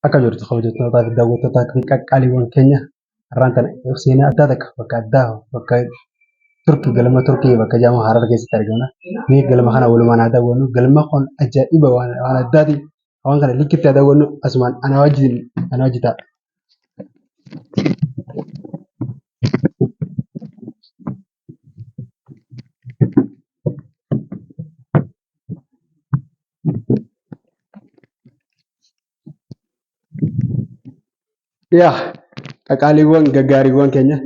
Akka jirtu kabajamtootaa fi daawwattootaa fi qaqqaaliiwwan keenya har'aan tana seenaa addaa takka bakka addaa bakka Turkii galma Turkii bakka jedhamu Harar keessatti argamna. Mee galma kana walumaan haa daawwannu. Galma kun ajaa'iba waan addaati. Waan kana likkitti haa daawwannu asumaan ana wajjin ana wajji ta'a. Yaa qaqaaliiwwan gaggaariiwwan keenya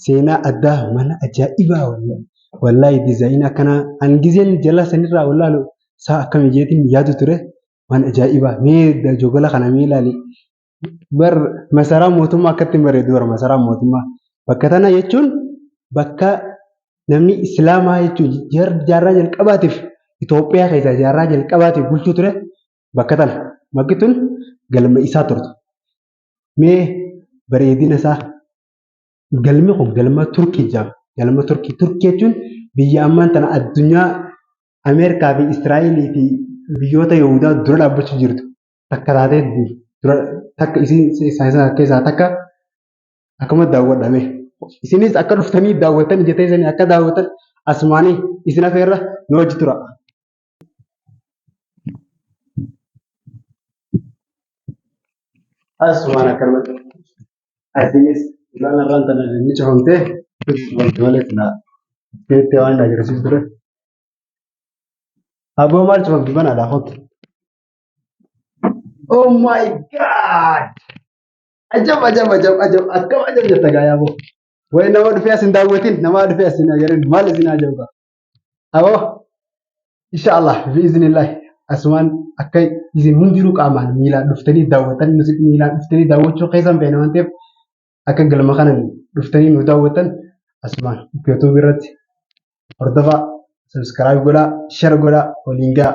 seenaa addaa mana ajaa'ibaa wallaahi diizaayinii akkanaa an gizeen jala sanirraa wallaalu isaa akkam jeetiin yaadu ture waan ajaa'ibaa mee jogala kana mee ilaali bar masaraa mootummaa akkatti hin bareedu bar masaraa mootummaa bakka tana jechuun bakka namni islaamaa jechuun jaarraa jalqabaatiif Itoophiyaa keessaa jaarraa jalqabaatiif bulchuu ture bakka tana bakki tun galma isaa turte. Mee bareedina isaa galmi kun galma Turkii jedhama. Galma Turkii. Turkii jechuun biyya ammaan tana addunyaa Ameerikaa fi Israa'elii fi biyyoota Yihudaa dura dhaabbachuu jirtu takka taatee dura takka isiin isaan keessaa takka akkuma daawwadhame. Isinis akka dhuftanii daawwattan ija teessanii akka daawwattan asumaanii isin afeerra nu wajji tura. Asumaan akkanumatti asinis ulaan irraan tana inni cufamtee cufamte malee silaa isinitti waan hin agarsiisu ture. Aboo maal cufamti banaadha kottu. Oh my God! Ajab ajab ajab ajab akkam ajab jetta gaa yaaboo. Wayi nama dhufee as hin daawwatin nama dhufee as hin agarin maal isin ajab gaa. Aboo insha Allah biiznillah asumaan akka isin hundinuu qaamaan miilaan dhuftanii daawwatan nuti miilaan dhuftanii daawwachuu keessan feena waan ta'eef akka galma kanan dhuftanii nu daawwatan asumaan YouTube irratti hordofaa subscribe godhaa share godhaa waliin gahaa.